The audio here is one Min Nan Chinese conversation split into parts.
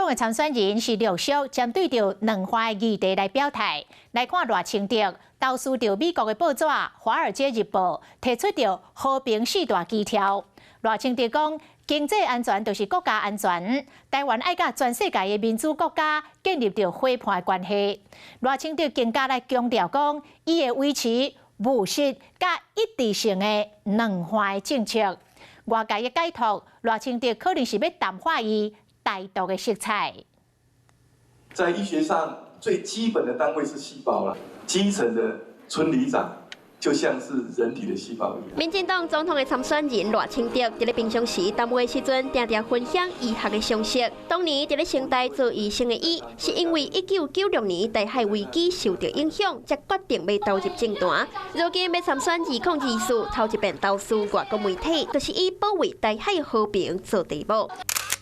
統的參選人是陸續針對著兩岸的議題來表態。來看賴清德投書著美國的報紙《華爾街日報》，提出著和平四大基調。賴清德講，經濟安全就是國家安全，台灣愛佮全世界的民主國家建立著伙伴關係。賴清德更加來強調講，伊會維持務實佮一致性的兩岸政策。外界的解讀，賴清德可能是欲淡化伊台獨的色彩。在醫學上，最基本的單位是細胞啦。基層的村里長就像是人體的細胞一樣。民進黨總統的參選人賴清德，佇咧平常時談話時陣，定定分享醫學的常識。當年佇咧成大做醫生的伊，是因為1996年台海危機受著影響，才決定欲投入政壇。如今欲參選2024，頭一遍投書外國媒體，就是以保衛台海和平做題目。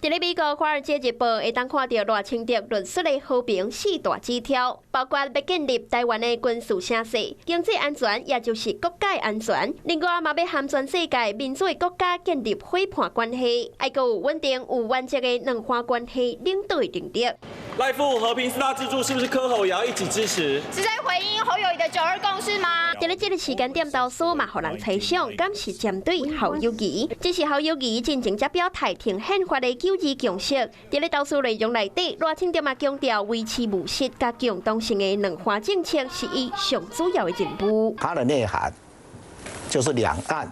佇咧美國《華爾街日報》會當看著賴清德論述的和平四大指標，包括欲建立台灣的軍事聲勢、經濟安全，也就是國家安全。另外嘛，欲和全世界民主的國家建立伙伴關係，愛閣有穩定有原則的兩岸關係領導的能力。賴副和平四大支柱是不是柯侯也要一起支持？是在回應侯友宜的九二共識嗎？佇咧這个時間點，投書嘛，予人猜想，敢是針對侯友宜？只是侯友宜進前才表態挺憲法的九二共識。佇咧投書內容內底，賴清德嘛強調維持務實佮共同性的兩岸政策是伊上主要的任務。它的內涵就是兩岸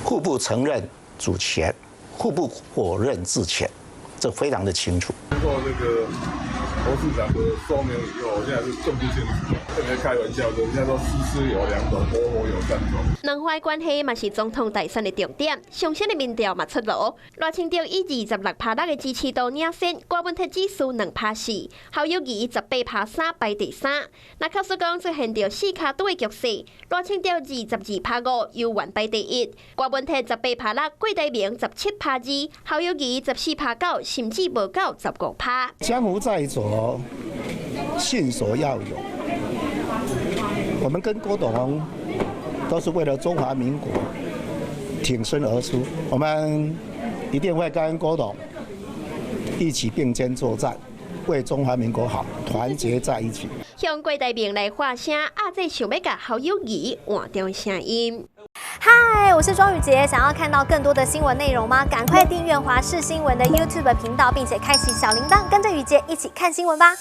互不承認主權，互不否認治權，這非常的清楚。經過這個侯市長的說明以後，我現在是更不清楚。特別開玩笑，人家說絲絲有兩種，火火有三種。兩岸關係嘛是總統大選的重點，上新的民調嘛出爐，賴清德以26.6%的支持度領先，郭文鐵只輸2.4%，侯友宜18.3%排第三。若假使講出現著四跤拄的局勢，賴清德22.5%猶原排第一，郭文鐵18.6%，郭台銘17.2%，侯友宜14.9%，甚至無夠15%。江湖在走，信守要有。我們跟郭董都是為了中華民國挺身而出，我們一定會跟郭董一起並肩作戰，為中華民國好，團結在一起。向郭台銘來發聲，壓制想欲共侯友宜換掉聲音。嗨，我是莊宇傑，想要看到更多的新聞內容嗎？趕快訂閱華視新聞的 YouTube 頻道，並且開啟小鈴鐺，跟着宇傑一起看新聞吧。